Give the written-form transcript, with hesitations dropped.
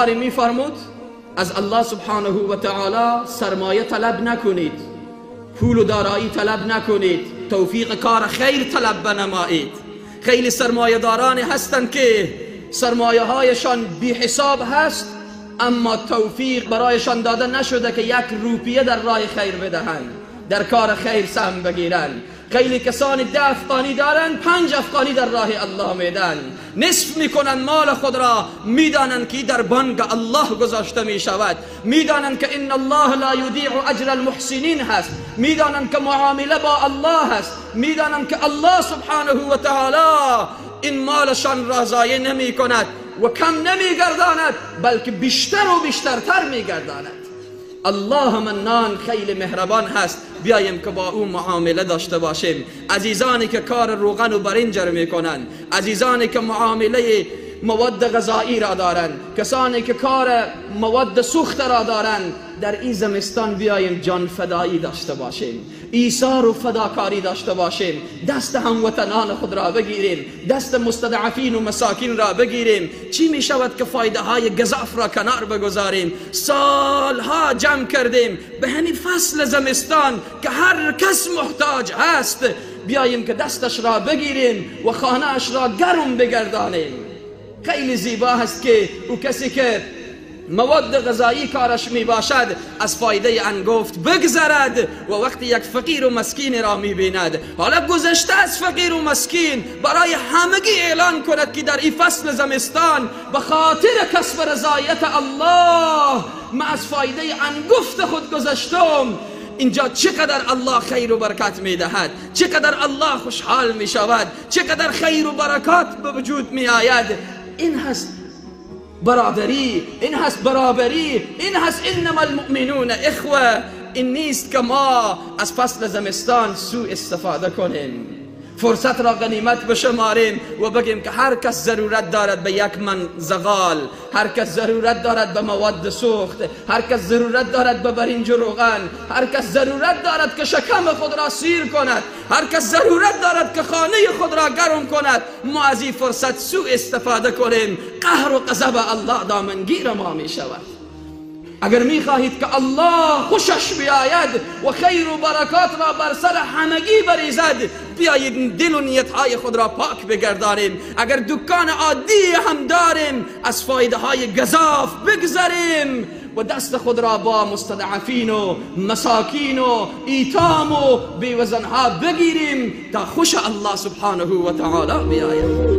بزرگواری میفرمود از الله سبحانه و تعالی سرمایه طلب نکنید، پول و دارایی طلب نکنید، توفیق کار خیر طلب بنمایید. خیلی سرمایه داران هستند که سرمایه هایشان بی حساب هست، اما توفیق برایشان داده نشده که یک روپیه در راه خیر بدهند، در کار خیر سهم بگیرند. خیلی کسانی 10 افغانی دارند، 5 افغانی در راه الله میدن، نصف میکنن مال خود را، میدانند که در بانک الله گذاشته میشود، میدانند که ان الله لا یضیع اجر المحسنین هست، میدانند که معامله با الله هست، میدانند که الله سبحانه و تعالی این مالشان را ضایع نمی کند و کم نمیگرداند، بلکه بیشتر و بیشترتر میگرداند. الله منان خیلی مهربان هست، بیایم که با او معامله داشته باشیم. عزیزانی که کار روغن و برنج را میکنند، عزیزانی که معامله مواد غذایی را دارند، کسانی که کار مواد سوخت را دارند، در این زمستان بیایم جان فدایی داشته باشیم، ایثار و فداکاری داشته باشیم، دست هموطنان خود را بگیریم، دست مستضعفین و مساکین را بگیریم. چی می شود که فایده های گزاف را کنار بگذاریم؟ سالها جمع کردیم به همین فصل زمستان که هر کس محتاج هست، بیایم که دستش را بگیریم و خانه اش را گرم بگردانیم. خیلی زیبا هست که او کسی که مواد غذایی کارش می باشد از فایده انگفت بگذرد و وقتی یک فقیر و مسکین را می بیند، حالا گذشته از فقیر و مسکین، برای همگی اعلان کند که در این فصل زمستان به خاطر کسب رضایت الله من از فایده انگفت خود گذشتم. اینجا چقدر الله خیر و برکت می دهد، چقدر الله خوشحال می شود، چقدر خیر و برکات به وجود می آید. این هست برادری، این هست برابری، این هست انما المؤمنون اخوه. این نیست که ما از فصل زمستان سوء استفاده کنیم، فرصت را غنیمت بشماریم و بگیم که هر کس ضرورت دارد به یک من زغال، هر کس ضرورت دارد به مواد سوخت، هر کس ضرورت دارد به برنج و روغن، هر کس ضرورت دارد که شکم خود را سیر کند، هر کس ضرورت دارد که خانه خود را گرم کند. ما از این فرصت سوء استفاده کنیم، قهر و غضب الله دامنگیر ما می شود. اگر میخواهید که الله خوشش بیاید و خیر و برکات را بر سر همگی بریزد، بیایید دل و نیتهای خود را پاک بگردانیم. اگر دکان عادی هم داریم، از فایده های گزاف بگذریم و دست خود را با مستضعفین و مساکین و ایتام و بیوزنها بگیریم تا خوش الله سبحانه و تعالی بیاید.